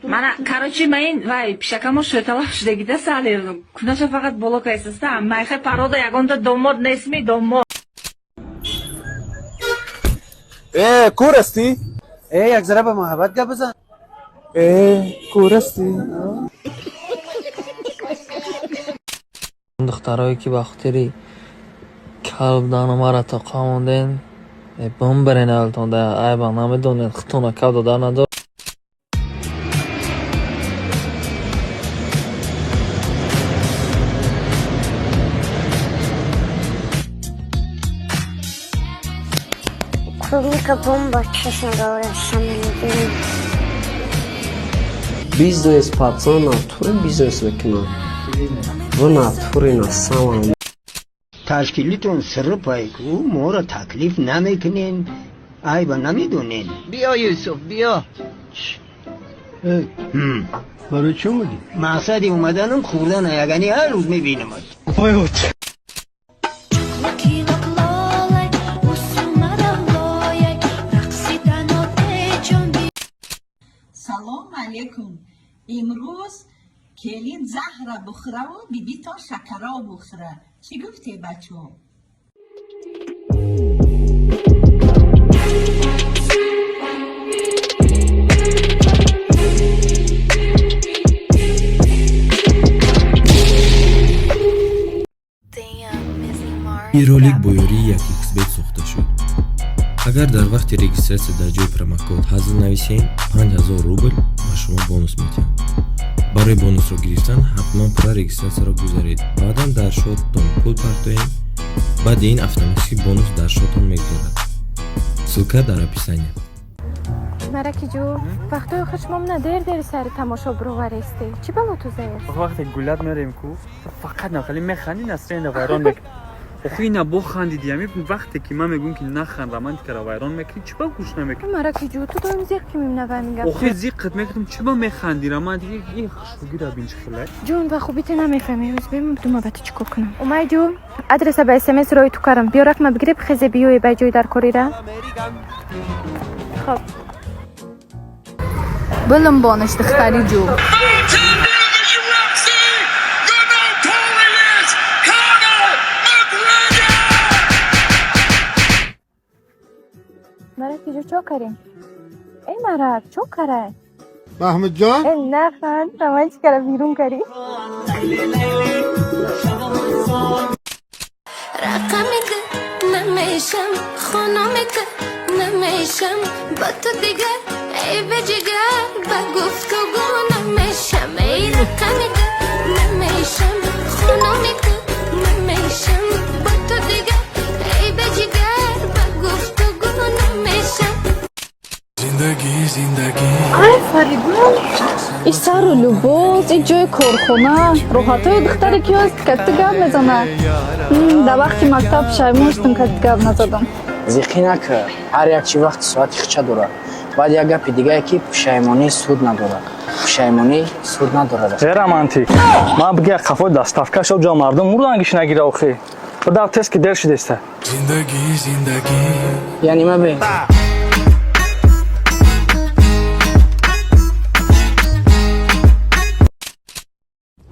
Мана, короче, ман вай пишакамо шӯталаб шудагида, сали кунаша фақат боло кайсаста. Майхе парода ягонта домод нестми, домод. Э, кур ҳастӣ? Э, як зара ба муҳаббат гап бизан. Э, кур ҳастӣ? Духтарое, ки ба хотири калб даҳна мара тоқа монден, бимбарен аввалтон, да айба намедонед, худтона каб дода надор. Клубника бомба, честно говоря, самый любимый. Бизнес, пацан, натуре бизнес мекунам. В натуре, на самом. Ташкилитон српай ку моро таклиф намекунен, айба намедонен. Биё, Юсуф, биё. Барои чӣ омадӣ? Мақсади омаданам хӯрдана, ягани ҳар рӯз мебинамад. Салом алейкум! Имрӯз келин заҳра бухӯраву бибитон шакаро бухӯра. Чӣ гуфте, бачо? Ин ролик бо ёрии 1xBet сохта шуд. Агар дар вақти регистрация дар ҷои промокод ҳазл нависем, 5000 рубл ба шумо бонус медиҳанд. Барои бонусро гирифтан ҳатман пурра регистрацияро гузаред, баъдан дар шоттон пул партоед. Баъди ин автоматически бонус дар шоттон мегузарад. Ссылка дар описание. Мараки ҷу, вақтои охир шумо мана дер дери сари тамошо бироваресте. Чӣ бало ту зер? Вақте гулят мерем ку, фақат нахали механдӣ, настроение вайрон мекунӣ. Охи, ина бо хандиди. Ами вақте ки ман мегӯм, ки наханд, романтикаро вайрон мекунӣ, чӣ ба гӯш намекунӣ? Мараки ҷу, ту доим зиқ ки мемнава мегап. Охи, зиққат мекунам, чӣ ба механдӣ? Романтика и хушбугира бин, чӣ хеле. Ҷун, ва хуби ту намефаҳмӣ. Ҳоз бем, дума ба ту чӣ кор кунам. Умай ҷу, адреса ба СМС рои ту карам. Биё, рақма бигиреб, хезе биёе ба ҷои дар корира. Хоб. Билим бониш, духтари ҷу. Мараки ҷу, чо карем? Эй, марак, чо карай? Маҳмудҷон. Э, наханд, романтикара берун карӣ. Рақами намешам, хономика намешам, ба ту дигар, эй беҷигар, ба гуфтугӯ намешам. Эй, рақами намешам, хономика намешам, ба ту дигар, эй беҷигар, ба гуфтугӯ намешам. Зиндагӣ, зиндагӣ. Ай, Фаридун, и сару лубоз, и ҷои корхона, роҳатҳои духтаре ки ҳаст, катти гап мезанад. Дар вақти мактаб пушаймон шудам, катти гап назадам. Зиқӣ накар, ҳар як чи вақти соати хича дорад. Баъд як гапи дигае, ки пушаймонӣ суд надорад, пушаймонӣ суд надорад. Э, романтик, ман бигя қафои доставка шоб ҷо мардум мурдан, гиш нагира. Охи, бадав тест, ки дер шудеста. Зиндагӣ, зиндагӣ. Яъне ма бе.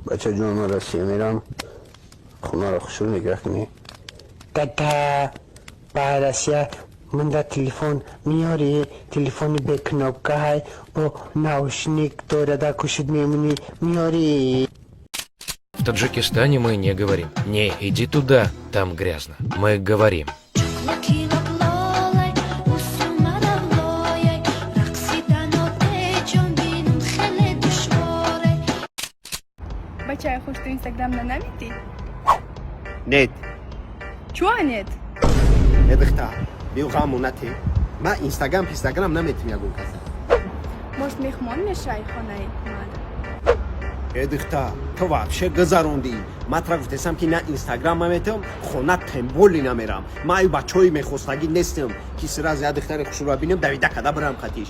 Бачаҷон, ман Россия мерам, хонаро хушрӯ нигоҳ кунӣ. Дада, ба Россия манда телефон меёри? Телефони бе кнопка ҳай, бо наушник дорада, кушид мемонӣ, меёри? В Таджикистане мы не говорим: «Не иди туда, там грязно». Мы говорим: Лолай, усумара лояй, рақсидану теҷон бинум хеле душворе. Бачаи хуш, ту инстаграм на намедӣ? Нет. Чуа нет? Э, духтар, биё, ғаму нате. Ман инстаграм пинстаграм наметим ягон каса. Может, меҳмон мешай хонаи ман? Э, духтар, ту вообще гузарондӣ. Ман тра гуфтесам, ки на инстаграм наметам, хона тем более намерам. Ман аю бачаҳои мехостагӣ нестам, ки сразу як духтари хушрӯ бинам, давида када бирам қатиш.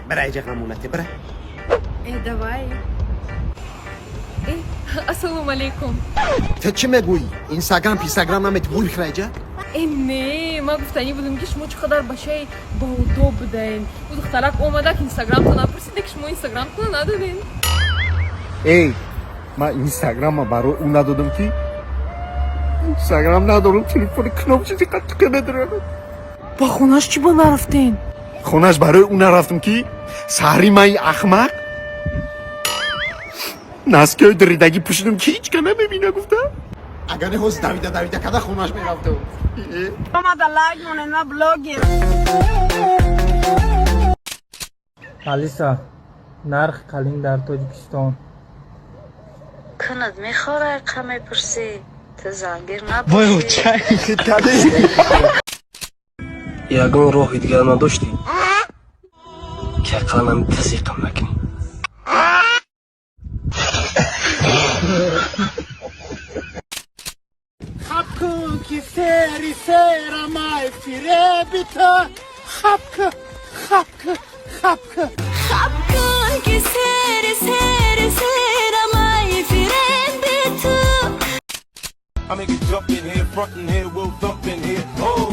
Бира, иҷа, ғаму нате, бира. Э, давай. Э, ассалому алейкум. Ту чӣ мегӯӣ? Инстаграм пинстаграм намети, буй хира иҷа. Э, не, ман гуфтанӣ будам, ки шумо чӣ қадар бачаи боодоб будаен. Ӯ духтарак омада, ки инстаграмто напурсид. Не ки шумо инстаграмтона надодем. Эй, ман инстаграма барои ӯ надодам, ки инстаграм надорам, телефони кнопчи қаттиқа медорам. Ба хонаш чӣ бо нарафтен? Хонаш барои ӯ нарафтам, ки саҳри ман ахмақ носки ҳои диридагӣ пӯшидам, ки ҳеҷ ка намебина гуфта. Агар не, ҳозир давида давида када хонаш мерафтам. Омада лайк монед, ма блогер. Алиса, нархи қалин дар Тоҷикистон. Кунад мехорай, қа мепурсӣ, ту зангир. Вой, чай. Ягон роҳи дигар надоштӣ, ки ақаллан тазиқам накунӣ? Хаб кун, ки сери серамай фиреби ту, хаб ку, хаб ку, хаб ку. Хаб кун, ки сери сери серамай фиреби ту. I make it jump in here, front in here, we'll thump in here. Oh.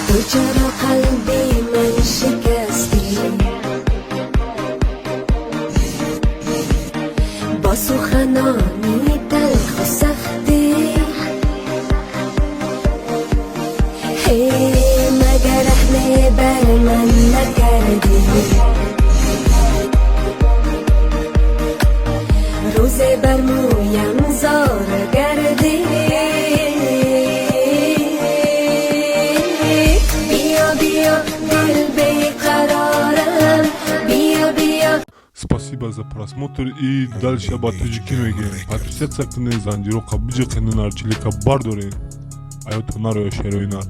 Ту чаро қалби ман шикастӣ бо суханони талху сахтӣ? Магар раҳме бар ман накардӣ? Рӯзе бар мӯям зор гардӣ. Биё, биё, дил беқарорам, биё, биё. Спасибо за просмотр и дальше ба тоҷикӣ мегӯем. Подписаться кунед, занҷироқа биҷиқену нарчилика бардоред. Аёто нароя шерои нар.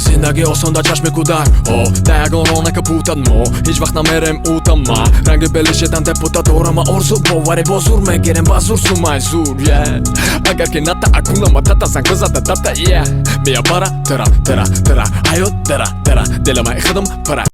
Зиндагӣ осон дар чашми кӯдак, о да ягон роҳ накапутад. Мо ҳеҷ вақт намерем утама ранги белишедан депута дорама орзу боварӣ бо зур мегирем ба зур сумай зур. Агар ки ната акунама тата занг бизада тата, мия бара тра тра тра ҳаёт тра тра дилама худам пара.